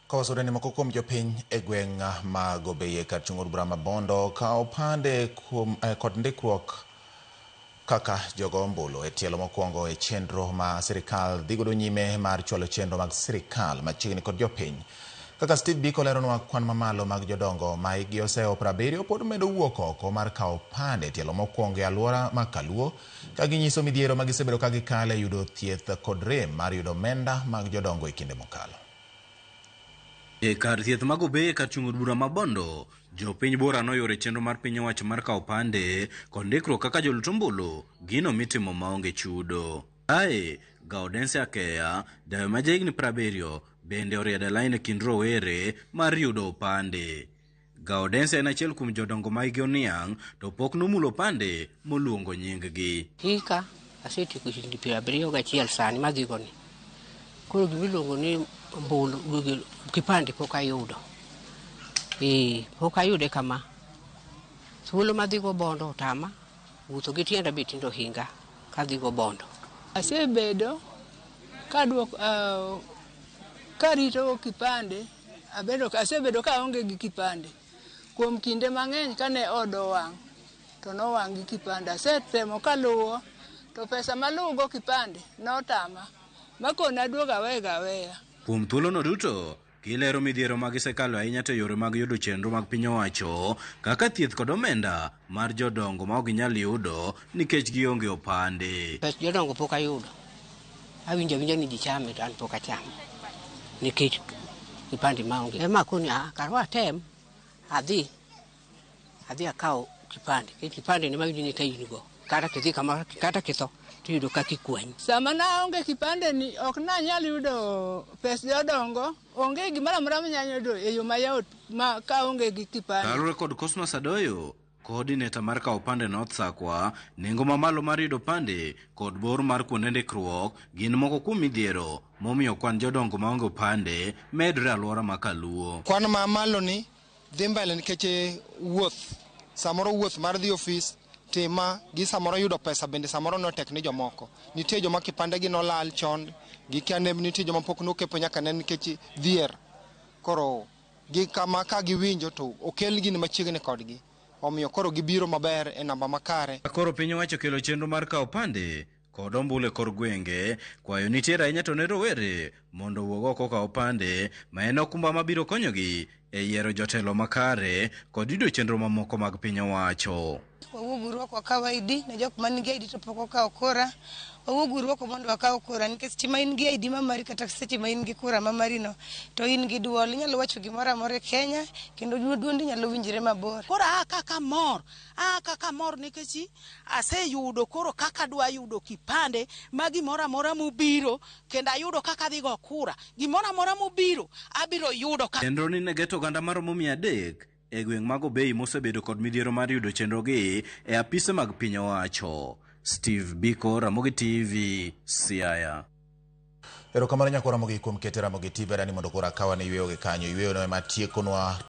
Kawasore ni moko kuom jopiny e gweng' mag Obeye kar chung' od bura ma Bondo kawo opande kuom kod ndikruok kaka jogo ombulu e tielo mokwongo e chenro ma sirikal dhi godo nyime mar chwalo chenro mag sirikal machiegni kod jopiny. Kaka Steve Biko leronwa kwan mamalo mag jodongo ma hikgi oseho 70 pod medo wuok oko mar kawo opande e tielo mokwongo e alwora ma Kaluo ka ginyiso midhiero ma gisebedo ka gikale e yudo thieth kod rem mar yudo omenda mag jodongo e kinde mokalo. E kar thieth ma Gobeye kar chung' od bura ma Bondo, jopiny buora noyuoro e chenro mar piny owacho mar kawo opande kod ndikruok kaka jolut ombulu, gino mitimo maonge chudo. Kae, Gaudensia Akeya, dayo ma jahigni 70, bende oriedo e lain e kind rowere mar yudo opande. Gaudensia en achiel kuom jodongo ma higi oniang' to pok nomulo opande moluongo nying-gi. Hika asetieko higni 71 sani madhigoni. Koro gima iluongo ni ombulu, kipande pok ayudo. Ee, pok ayude kama. Thuolo madhigo Bondo otama, wuotho gi tienda be tinde ohinga kadhigo Bondo. Asebedo kaduok, karito kipande, abedo, asebedo ka aonge gi kipande. Kuom kinde mang'eny kane od owang' to nowang' gi kipande. Asetemo kaluwo to pesa maluwo go kipande notama. Makone aduogo awega aweya. Kuom thuolono duto, gilero midhiero ma gisekalo ahinya to yore mag yudo chenro mag piny owacho kaka thieth kod omenda mar jodongo ma ok ginyal yudo nikech gionge opande. Pes jodongo pok ayudo. Awinjo awinja ni ji chame to an pok achamo. Nikech kipande maonge. Ema akoni kar watem adhi akaw kipande. Nikech kipande ne mawinjo ni ka in go. Kata kidhi kamoro, kata kitho, tiyudo kaka ikwanyi. Sama naonge kipande ni ok nanyal yudo pes jodongo, onge gimoro amora manyalo yudo e yo mayot ma kaonge gi kipande. Kaluwore kod Cosmas Adoyo, coordinator mar kawo opande North Sakwa, nengo mamalo mar yudo opande kod bor mar kuonde ndikruok gin moko kuom midhiero momiyo kwan jodongo maonge opande medore e alwora ma Kaluo. Kwan ma malo ni dhi mbele nikech wuoth, samoro wuoth mar dhi ofis tima gi samoro yudo pesa bende samoro notek ni jomoko. Nitie joma kipande gi nolal chon, gikia nembni, nitie joma pok nokepo nyaka ne nikech dhier. Koro gi kama ka giwinjo to okel gini machiegni kodgi. Omiyo koro gibiro maber e namba makare. Koro piny owacho kelo chenro mar kawo opande kod ombulu e kor gwenge, kwayo nitiere ahinya to ne rowere mondo owuog oko okaw opande ma en okumba mabiro konyogi e yiero jotelo makare kod yudo chenro mamoko mag piny owacho. Wawuog uru oko wakaw ID ne jok man gi ID to pok okawo kura. Wawuog uru oko mondo wakaw kura nikech seche ma in gi ID ma mari kata seche ma in gi kura ma mari no to in gi duol inyalo wacho gimoro amora e Kenya kendo duondi nyalo winjre mabor. Koro aa kaka mor, aa kaka mor nikech aseyudo koro kaka adwa yudo kipande ma gimoro amora mobiro kendo ayudo kaka adhi go kura. Gimoro amora mobiro abiro yudo kaka. Chenro ni ne geto oganda maromo 300 e gweng' mag Obei mosebedo kod midhiero mar yudo chenrogi e apise mag piny owacho. Steve Biko, Ramogi TV, Siaya. Erokamano nyakwa Ramogi kuom kete Ramogi TV adani mondo koro akawa ne yweyo gi kanyo. Yweyo no ema tiekonwa.